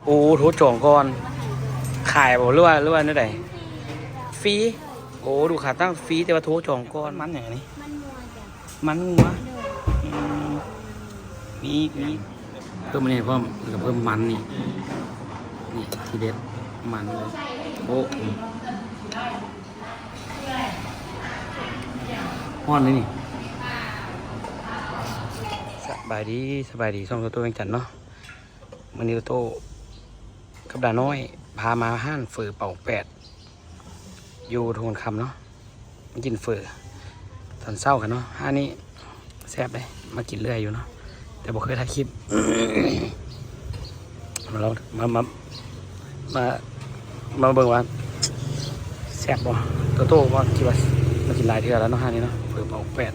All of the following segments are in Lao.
ໂອ້ ໂທຈອງກ່ອນ ຂາຍບໍ່ ຫຼືວ່າ ຫຼືວ່າແນວໃດ? ຟรี ໂອ້ ລູກຄ້າຕັ້ງຟຣີ ແຕ່ວ່າໂທຈອງກ່ອນ. ມັນຫຍັງອັນນີ້? ມັນງົວ. ອືມ ມີ ມີ ເພີ່ມອັນນີ້ພ້ອມ ແລ້ວກໍເພີ່ມມັນນີ້ ນີ້ທີເດັດ ມັນ ໂອ້ ຮ້ອນເດ້ນີ້. ສະບາຍດີ ສະບາຍດີ ຊ່ອງໂຕໂຕ້ວຽງຈັນເນາະ. ມື້ນີ້ໂຕໂຕ້ກັບດານ້ອຍພາມາຮ້ານເຝີເປົາແປດ ຢູ່ທົ່ງຄຳເນາະ ມາກິນເຝີຕອນເຊົ້າກັນເນາະ. ຮ້ານນີ້ແຊບເດ້ ມາກິນເລື້ອຍຢູ່ເນາະ ແຕ່ບໍ່ເຄີຍຖ່າຍຄລິບ. ມາລອງ ມາ ມາ ມາ ມາເບິ່ງວ່າແຊບບໍ່. ໂຕໂຕ້ວ່າ ຄິດວ່າມາກິນຫຼາຍເທື່ອແລ້ວເນາະ ຮ້ານນີ້ເນາະ ເຝີເປົາແປດ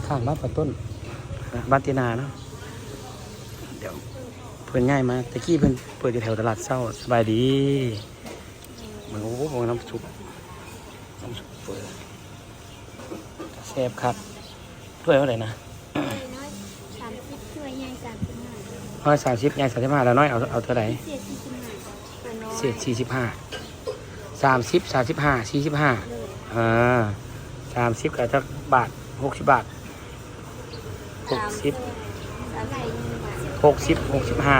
ຂ້າງບ້ານປາຕົ້ນ ບ້ານຕີນາເນາະ. ດຽວເພິ່ນຍ້າຍມາ ແຕ່ກີ້ເພິ່ນເປີດຢູ່ແຖວຕະຫຼາດເຊົ້າ. ສະບາຍດີ. ເບິ່ງ ໂອ້ ເບິ່ງນ້ຳຊຸບ ນ້ຳຊຸບເຝີ ແຊບຄັກ. ຖ້ວຍເທົ່າໃດນະ? ຖ້ວຍນ້ອຍສາມສິບ ຖ້ວຍໃຫຍ່ສາມສິບຫ້າ. ນ້ອຍສາມສິບ ໃຫຍ່ສາມສິບຫ້າ ແລ້ວນ້ອຍເອົາ ເອົາເທົ່າໃດ? ພິເສດສີ່ສິບຫ້າ ໂຕນ້ອຍ ພິເສດສີ່ສິບຫ້າ ສາມສິບ ສາມສິບຫ້າ ສີ່ສິບຫ້າ. ເອີ ອ່າ ສາມສິບກໍຈັກບາດ? ຫົກສິບບາດ. ຫົກສິບ ຫົກສິບ ຫົກສິບຫ້າ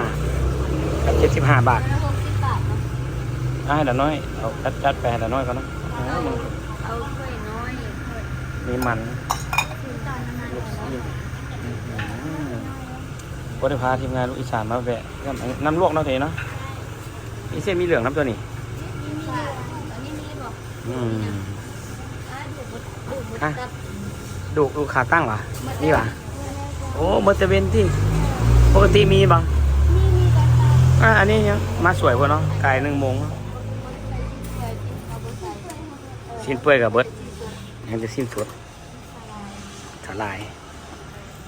ກັບເຈັດສິບຫ້າບາດ. ເອີ ຫົກສິບບາດເນາະ. ອ່າ ໃຫ້ດານ້ອຍ ເອົາ ຈັດ ຈັດໄປໃຫ້ດານ້ອຍກ່ອນເນາະ. ເອົາ ເອົາຖ້ວຍນ້ອຍ ມີມັນ ລູກຊີ້ນ. ອືມ ບໍ່ໄດ້ພາທີມງານລູກອີສານມາແວະ ນ້ຳ ນ້ຳລວກເນາະ ເທເນາະ. ມີເສັ້ນໝີ່ເຫຼືອງນຳຕົວນີ້. ມີ ມີ ອັນນີ້ມີບໍ່? ອືມ ອ່າ ດູກ ດູກ ອ່ະ ດູກ ລູກຄ້າຕັ້ງຫວາ? ມີຫວາ? ໂອ້ ໝົດແຕ່ເວັນຕິ. ປົກກະຕິມີບໍ່? ມີ ມີແຕ່ເຊົ້າ. ອ່າ ອັນນີ້ຍັງມາສວຍບໍ່ເນາະ ກາຍໜຶ່ງໂມງ. ຊີ້ນເປື່ອຍກໍເບິດ ຍັງແຕ່ຊີ້ນສົດ ຂາຫຼາຍ.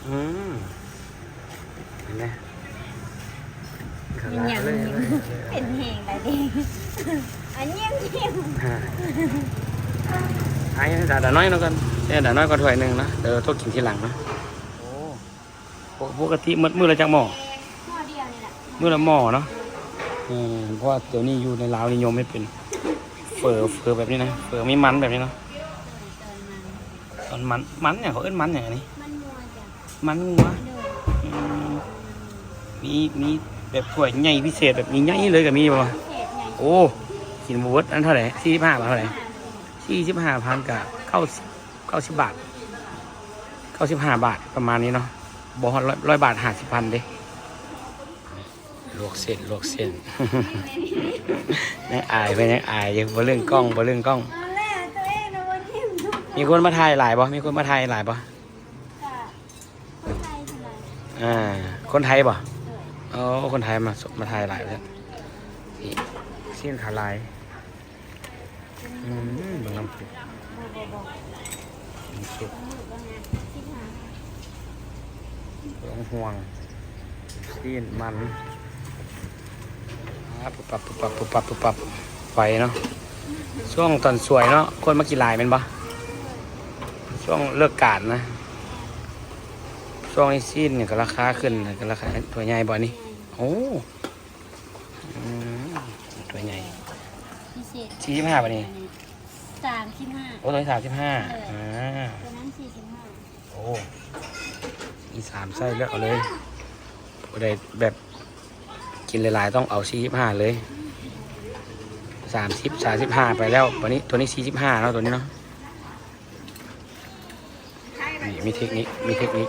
ອືມ ເຫັນໄໝ? ເປັນຫຍັງ ເປັນແຮງໄດ້ເດ້. ອັນນີ້ ອ່າ ໃຫ້ດານ້ອຍເນາະກ່ອນ ດານ້ອຍກ່ອນຖ້ວຍໜຶ່ງເນາະ ເດີ ໂຕກິນທີຫຼັງເນາະ. ໂອ້ ປົກກະຕິໝົດມື້ລະຈັກໝໍ້? ໝໍ້ດຽວນີ້ແຫຼະ ມື້ລະໝໍ້ເນາະ. ອືມ ເພາະວ່າດຽວນີ້ຢູ່ໃນລາວນິຍົມເຮັດເປັນເຝີ ເຝີແບບນີ້ນະ ເຝີມີມັນແບບນີ້ເນາະ. ເອີ ມັນ ມັນຫຍັງ ເຂົາເອີ້ນມັນຫຍັງອັນນີ້? ມັນງົວຈ້ະ. ມັນງົວ. ໂດຍ. ອືມ ມີ ມີແບບຖ້ວຍໃຫຍ່ພິເສດ ແບບໃຫຍ່ໆເລີຍກໍມີບໍ່? ພິເສດໃຫຍ່. ໂອ້ ກິນບໍ່ເບິດ. ອັນເທົ່າໃດ? ສີ່ສິບຫ້າບາດ. ເທົ່າໃດ? ສີ່ສິບຫ້າພັນ ກໍເກົ້າສິບ ເກົ້າສິບບາດ ເກົ້າສິບຫ້າບາດ ປະມານນີ້ເນາະ. ບໍ່ຮອດຮ້ອຍ ຮ້ອຍບາດ ຫ້າສິບພັນເດ້. ລວກເສັ້ນ ລວກເສັ້ນ ຍັງອາຍ ເພິ່ນຍັງອາຍຢູ່ ບໍ່ເລື່ອງກ້ອງ ບໍ່ເລື່ອງກ້ອງ. ເອົາແລ້ວ ຕົວເອງນະບໍ່ຖິ້ມທຸກ ມີຄົນມາຖ່າຍຫຼາຍບໍ່? ມີຄົນມາຖ່າຍຫຼາຍບໍ່? ກະຄົນໄທສ່ວນຫຼາຍ. ອ່າ ຄົນໄທບໍ່? ໂດຍ. ໂອ້ ຄົນໄທມາ ມາຖ່າຍຫຼາຍເລີຍ. ຊີ້ນຂາຫຼາຍ. ອືມ ເບິ່ງນ້ຳຊຸບ ນ້ຳຊຸບ ເຄື່ອງຫ່ວງ ຊີ້ນມັນ ອ່າ ປຸບປັບ ປຸບປັບ ປຸບປັບ ປຸບປັບ ໄວເນາະ. ຊ່ວງຕອນສວຍເນາະ ຄົນມາກິນຫຼາຍແມ່ນບໍ່? ຊ່ວງເລີກການນະ. ຊ່ວງນີ້ຊີ້ນນີ້ກໍລາຄາຂຶ້ນ ກໍລາຄາ ຖ້ວຍໃຫຍ່ບໍ່ນີ້? ໂອ້ ອືມ ຖ້ວຍໃຫຍ່ ພິເສດ ສີ່ສິບຫ້າບາດນີ້ ສາມສິບຫ້າ. ໂອ້ ຕົວນີ້ສາມສິບຫ້າ. ເອີ ອ່າ ຕົວນັ້ນສີ່ສິບຫ້າ. ໂອ້ ມີສາມໄຊ ເລືອກເອົາເລີຍ. ຜູ້ໃດແບບກິນຫຼາຍໆ ຕ້ອງເອົາສີ່ສິບຫ້າເລີຍ. ສາມສິບ ສາມສິບຫ້າໄປແລ້ວ ບາດນີ້ຕົວນີ້ສີ່ສິບຫ້າເນາະ ຕົວນີ້ເນາະ. ນີ້ມີເທັກນິກ ມີເທັກນິກ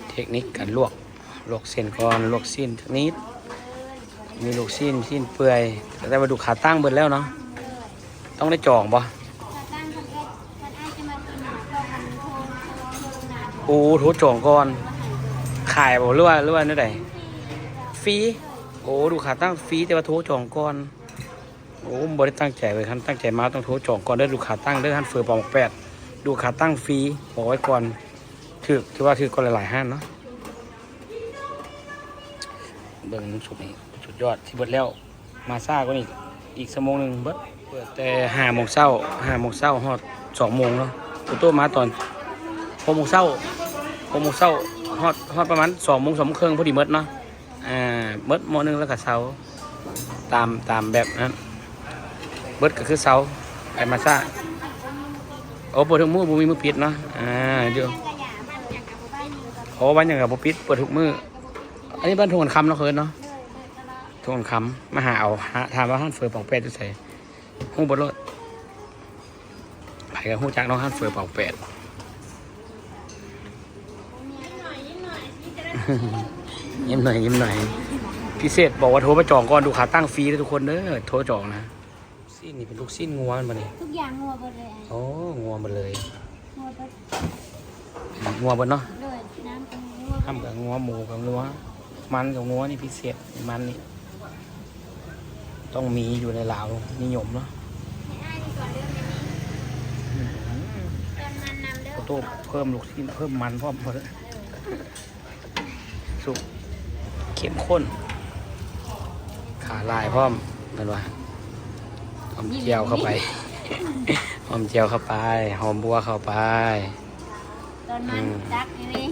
ເທັກນິກການລວກ ລວກເສັ້ນກ່ອນ ລວກຊີ້ນຈັກນິດ ມີລູກຊີ້ນ ຊີ້ນເປື່ອຍ ແຕ່ວ່າລູກຄ້າຕັ້ງເບິດແລ້ວເນາະ. ຕ້ອງໄດ້ຈອງບໍ່? ໂອ້ ໂທຈອງກ່ອນ ຂາຍບໍ່ ຫຼືວ່າ ຫຼືວ່າແນວໃດ? ຟຣີ. ໂອ້ ລູກຄ້າຕັ້ງຟຣີ ແຕ່ວ່າໂທຈອງກ່ອນ. ໂອ້ ບໍ່ໄດ້ຕັ້ງໃຈເວີຍ ຄັນຕັ້ງໃຈມາຕ້ອງໂທຈອງກ່ອນເດີ ລູກຄ້າຕັ້ງເດີ ຮ້ານເຝີປາໝາກແປດ ລູກຄ້າຕັ້ງຟຣີ ບອກໄວ້ກ່ອນ. ຖືກ ຖືວ່າຖືກກວ່າຫຼາຍໆຮ້ານເນາະ. ເບິ່ງນ້ຳຊຸບນີ້ສຸດຍອດ ຊິເບິດແລ້ວ ມາຊ້າກວ່ານີ້ອີກຊົ່ວໂມງໜຶ່ງເບິດ. ເປີດແຕ່ຫ້າໂມງເຊົ້າ ຫ້າໂມງເຊົ້າຮອດສອງໂມງເນາະ. ໂຕໂຕ້ມາຕອນຫົກໂມງເຊົ້າ ຫົກໂມງເຊົ້າຮອດ ຮອດປະມານສອງໂມງ ສອງໂມງເຄິ່ງ ພໍດີເໝິດເນາະ. ອ່າ ອ່າ ໝົດໝໍ້ໜຶ່ງແລ້ວກໍເຊົາ ຕາມ ຕາມແບບນັ້ນ ເບິດກໍຄືເຊົາ ໄປມາຊາ. ໂອ້ ບໍ່ຖືກມື້ ບໍ່ມີມື້ປິດເນາະ. ອ່າ ຢູ່ ໂອ້ ວັນຫຍັງກໍບໍ່ປິດ ເປີດທຸກມື້. ອັນນີ້ບ້ານທົ່ງຄຳເນາະ ເອີ້ນເນາະ ທົ່ງຄຳ. ມາຫາເອົາ ຫາ ຖາມວ່າຮ້ານເຝີປອງແປດຢູ່ໃສ ຮູ້ເບິດໂລດ. ໃຜກໍຮູ້ຈັກເນາະ ຮ້ານເຝີປອງແປດ. ຍິ້ມໜ້ອຍ ຍິ້ມໜ້ອຍ. ພິເສດບອກວ່າໂທມາຈອງກ່ອນ ລູກຄ້າຕັ້ງຟຣີເດີທຸກຄົນເດີ ໂທຈອງນະ. ຊີ້ນນີ້ເປັນລູກຊີ້ນງົວແມ່ນບໍ່ນີ້? ທຸກຢ່າງງົວເບິດເລີຍ. ໂອ້ ງົວເບິດເລີຍ. ງົວເບິດ ງົວເບິດເນາະ. ໂດຍ ນ້ຳກໍງົວ ຫ້ຳກໍງົວ ໝູກໍງົວ ມັນກໍງົວ. ນີ້ພິເສດ ມັນນີ້ຕ້ອງມີຢູ່ໃນລາວນິຍົມເນາະ. ໃຫ້ອ້າຍນີ້ກ່ອນເດີ ແມ່ນີ້ ອືມ ເຕີມມັນນຳເດີ. ໂອ້ໂຕ ເພີ່ມລູກຊີ້ນ ເພີ່ມມັນພ້ອມ. ເອີ ສຸກ ເຂັ້ມຂຸ້ນ ຂາຫຼາຍພ້ອມ ເພິ່ນວ່າ. ຫອມແຈ່ວເຂົ້າໄປ ຫອມແຈ່ວເຂົ້າໄປ ຫອມບົວເຂົ້າໄປ. ຕອນມັນ ອືມ ຕັກນີ້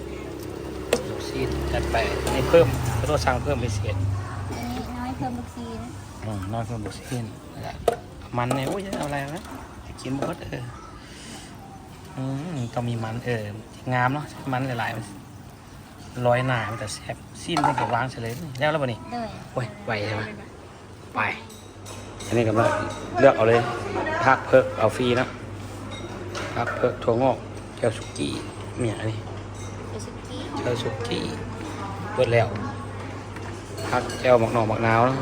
ລູກຊີ້ນຈັດໄປ. ໃຫ້ເພີ່ມ ຂອໂທດ ສັ່ງເພີ່ມພິເສດ. ອັນນີ້ນ້ອຍເພີ່ມລູກຊີ້ນ. ອືມ ນ້ອຍເພີ່ມລູກຊີ້ນ. ແລ້ວມັນນີ້ ໂອ້ຍ ເອົາຫຼາຍນະ ກິນບໍ່ໝົດ. ເອີ ອືມ ຕ້ອງມີມັນ. ເອີ ງາມເນາະ ມັນຫຼາຍໆ ມັນ ລອຍໜ້າມັນຈະແຊບ. ຊີ້ນເພິ່ນກໍວາງໃສ່ເລີຍ. ແລ້ວແລ້ວບໍ່ນີ້? ໂດຍ ໂອ້ຍ ໄວແທ້ວະ. ໄປ ອັນນີ້ກໍມາເລືອກເອົາເລີຍ ຜັກເຜິກເອົາຟຣີເນາະ ຜັກເຜິກ ຖົ່ວງອກ ແຈ່ວສຸກີ້ ມີຫຍັງອັນນີ້? ແຈ່ວສຸກີ້ ແຈ່ວສຸກີ້ ເບິດແລ້ວ. ຜັກ ແຈ່ວ ໝາກໜໍ່ ໝາກນາວເນາະ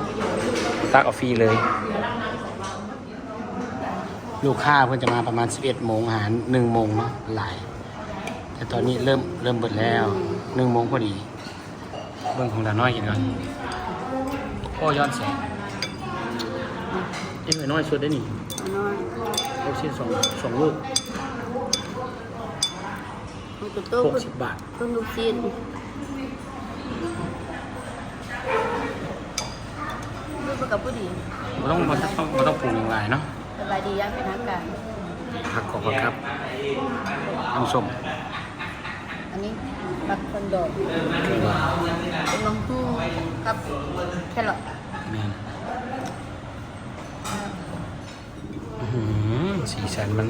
ຕັກເອົາຟຣີເລີຍ. ລູກຄ້າເພິ່ນຈະມາປະມານສິບເອັດໂມງຫາໜຶ່ງໂມງເນາະ ຫຼາຍ ແຕ່ຕອນນີ້ເລີ່ມ ເລີ່ມເບິດແລ້ວ ໜຶ່ງໂມງພໍດີ. ເບິ່ງຂອງດານ້ອຍກິນກ່ອນ. ໂອ້ ຍ້ອນແສງ ເດັກນ້ອຍສຸດເດ້ນີ້ ນ້ອຍ ລູກຊີ້ນສອງ ສອງລູກ ຫົກສິບບາດ ເພິ່ນລູກຊີ້ນ ເບິ່ງມັນກໍພໍດີ ບໍ່ຕ້ອງ ບໍ່ຕ້ອງ ບໍ່ຕ້ອງປຸງຫຍັງຫຼາຍເນາະ. ສະບາຍດີຢ່າງເປັນທາງການ. ຜັກກອບ ຜັກກັບ ນ້ຳສົ້ມ. ອັນນີ້ຜັກເຄື່ອງດອງ ເປັນບັກຫຸ່ງກັບແຄຣອດ. ແມ່ນ. ອືຫື ສີສັນມັນ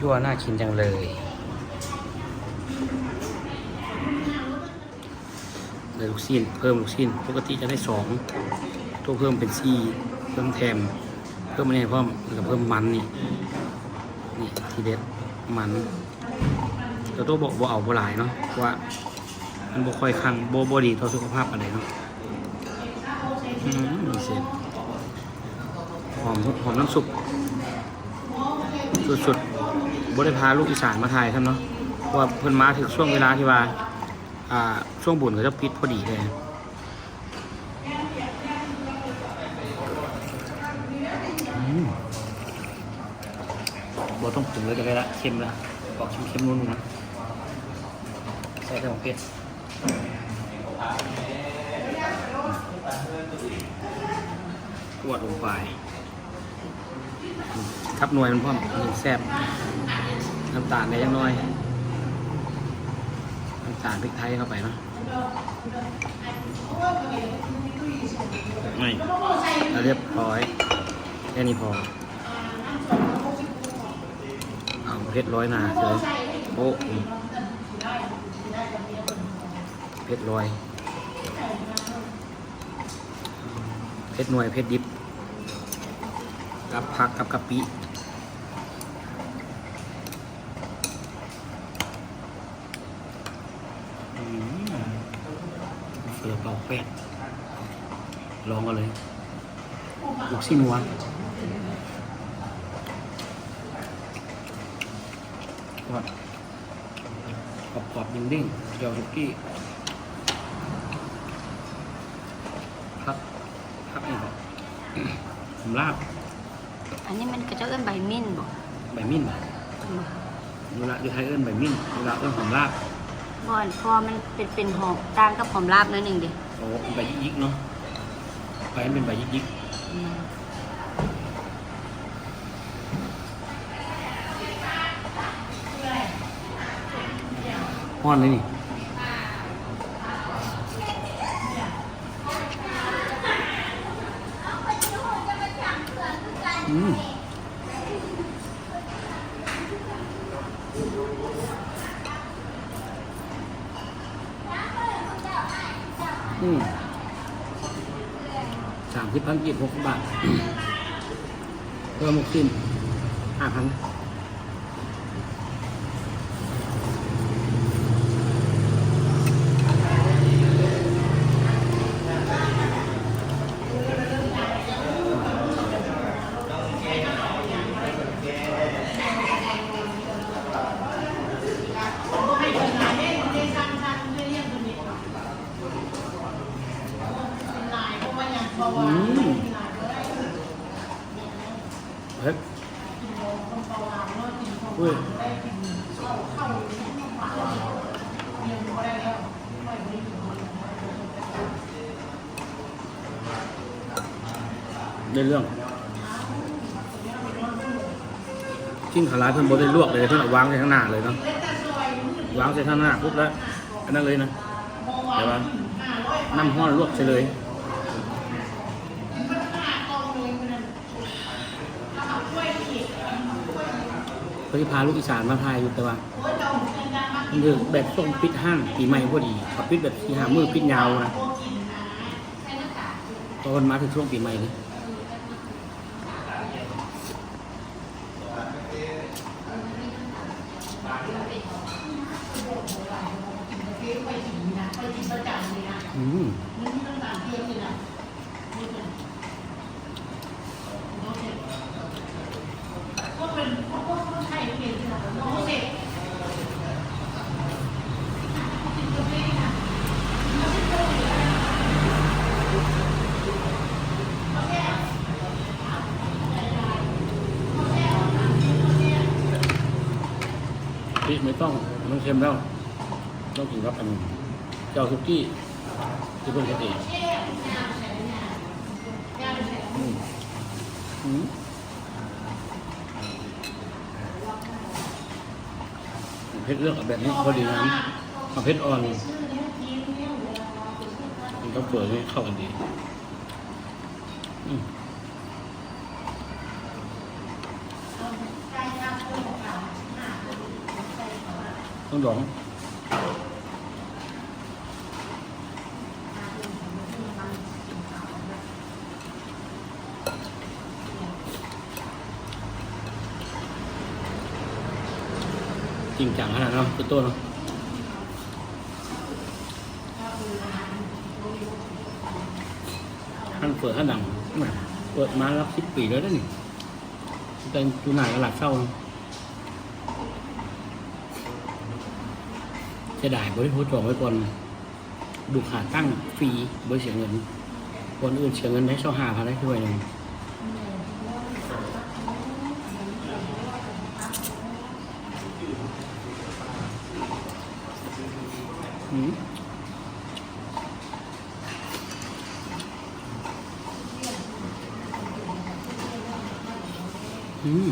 ຍົວໜ້າກິນຈັງເລີຍ. ໄດ້ລູກຊີ້ນ ເພີ່ມລູກຊີ້ນ ປົກກະຕິຈະໄດ້ສອງ ໂຕເພີ່ມເປັນສີ່ ເພີ່ມແຖມ ເພີ່ມອັນນີ້ໃຫ້ພ້ອມ ແລ້ວກໍເພີ່ມມັນນີ້ ນີ້ທີເດັດ ມັນ. ແຕ່ໂຕບໍ່ ບໍ່ເອົາບໍ່ຫຼາຍເນາະ ເພາະວ່າມັນບໍ່ຄ່ອຍຄັງ ບໍ່ ບໍ່ດີຕໍ່ສຸຂະພາບປານໃດເນາະ. ອືມ ມີເສັ້ນ ຫອມ ຫອມນ້ຳຊຸບສຸດໆ. ບໍ່ໄດ້ພາລູກອີສານມາຖ່າຍຊ້ຳເນາະ ເພາະວ່າເພິ່ນມາຖືກຊ່ວງເວລາທີ່ວ່າ ອ່າ ຊ່ວງບຸນເຂົາເຈົ້າປິດພໍດີເລີຍ. ອືມ ບໍ່ຕ້ອງປຸງເລີຍກໍໄດ້ລະ ເຄັມລະ ອອກເຄັມໆ ນົວໆ ນະ ໃສ່ແຕ່ໝາກເຜັດ ກວດລົງໄປ. ກັບໜ່ວຍມັນພ້ອມ ມັນແຊບ. ນ້ຳຕານແດ່ຈັກໜ່ອຍ ນ້ຳຕານ ພິກໄທເຂົ້າໄປເນາະ. ນີ້ ລຽບຮ້ອຍ ແຄ່ນີ້ພໍ. ເອົາເຜັດລອຍໜ້າເຊີຍ. ໂອ້ ເຜັດລອຍ. ເຜັດໜ່ວຍ ເຜັດດິບ ກັບຜັກກັບກະປິ. ອືມ ເຝີປອກແປດ ລອງເອົາເລີຍ ລູກຊີ້ນງົວ. ກອບໆ ເດ້ງໆ ແຈ່ວສຸກີ້ ຜັກ ຜັກຫຍັງເກາະ ຫອມລາບ. ອັນນີ້ມັນ ເຂົາເຈົ້າເອີ້ນໃບມິ້ນບໍ? ໃບມິ້ນບໍ? ບໍ່ ຢູ່ລະ ຢູ່ໄທເອີ້ນໃບມິ້ນ ຢູ່ລາວເອີ້ນຫອມລາບ. ບໍ່ ເພາະວ່າມັນເປັນ ເປັນຫອມ ຕ່າງກັບຫອມລາບໜ້ອຍໜຶ່ງເດ້. ໂອ້ ເປັນໃບຢິກໆ ເນາະ ໃບມັນເປັນໃບຢິກໆ. ອືມ ຮ້ອນເດ້ນີ້. ອືມ ອືມ ສາມສິບພັນກີບ ຫົກສິບບາດ ເພີ່ມລູກຊີ້ນ ຫ້າພັນ. ອືມ ເຜັດ ເອີຍ ໄດ້ເລື່ອງ. ຊີ້ນຂາວຫຼາຍເພິ່ນບໍ່ໄດ້ລວກເລີຍ ເພິ່ນເອົາວາງໃສ່ທາງໜ້າເລີຍເນາະ ວາງໃສ່ທາງໜ້າປຸບແລ້ວ ອັນນັ້ນເລີຍນະ ແຕ່ວ່ານ້ຳຮ້ອນລວກໃສ່ເລີຍ. ເພິ່ນຊິພາລູກອີສານມາຖ່າຍຢູ່ ແຕ່ວ່າມັນຖືກແບບຊ່ວງປິດຮ້ານປີໃໝ່ພໍດີ ເຂົາປິດແບບສີ່ຫ້າມື້ ປິດຍາວນະ ເພາະເພິ່ນມາຖືກຊ່ວງປີໃໝ່ເລີຍ. ອືມ พริกไม่ต้อง มันเค็มแล้ว ต้องกินกับอันเจ้าสุกี้ที่เพิ่นเฮ็ดเอง อืม อืม เผ็ด เลือกเอาแบบนี้พอดีงาม เอาเผ็ดอ่อน กินกับเฝอนี่เข้ากันดี อืม ต้องลอง จริงจังขนาดเนาะ คุณโต้เนาะ ร้านเฝอร้านดัง เปิดมาหลักสิบปีแล้วเด้อนี่ แต่อยู่หน้าตลาดเช้าเนาะ เสียดายบ่ได้โทรจองไว้ก่อน ลูกค้าตั้งฟรี บ่เสียเงิน คนอื่นเสียเงินได้ซาวห้าพันได้ถ้วยหนึ่ง อืม อืม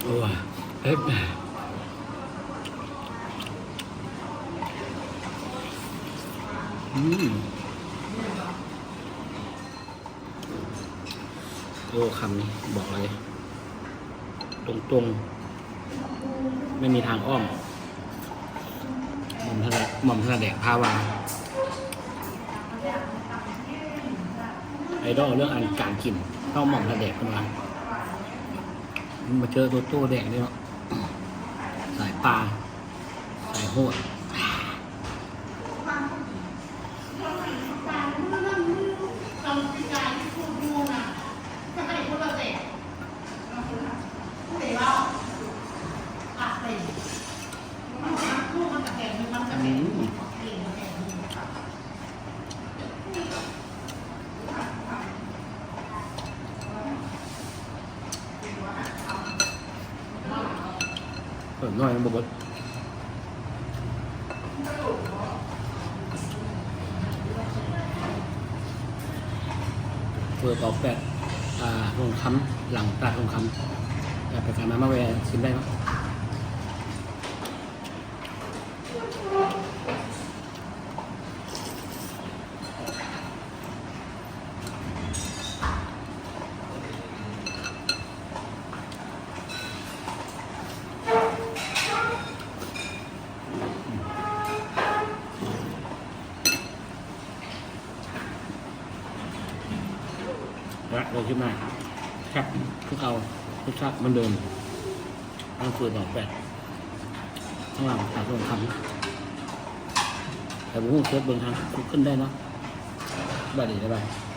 โอ้ย เผ็ด อืม โอ้ คำนี้บอกเลย ตรงๆ ไม่มีทางอ้อม หม่อมถนัด หม่อมถนัดแดกพาว่า ไอดอลเรื่องอันการกิน ต้องหม่อมถนัดแดกเพิ่นว่า มาเจอโตโต้แดกนี่เนาะ สายปลา สายโหด อืม เปิดน้อยมันบ่เบิด เปิดออกแบบ อ่า ทองคำ หลังตลาดทองคำ อยากไปทานน้ำมาแวะชิมได้เนาะ อืม ແລະ ເດີນຂຶ້ນມາ ແຊບຄືເກົ່າ ລົດຊາດເໝືອນເດີມ. ຮ້ານເຝີໜອງແປດ ຂ້າງຫຼັງຕະຫຼາດໂຮງຄຳ. ແຕ່ບໍ່ຮູ້ເສີດເບິ່ງທາງ Google ໄດ້ເນາະ. ສະບາຍດີ ບາຍບາຍ.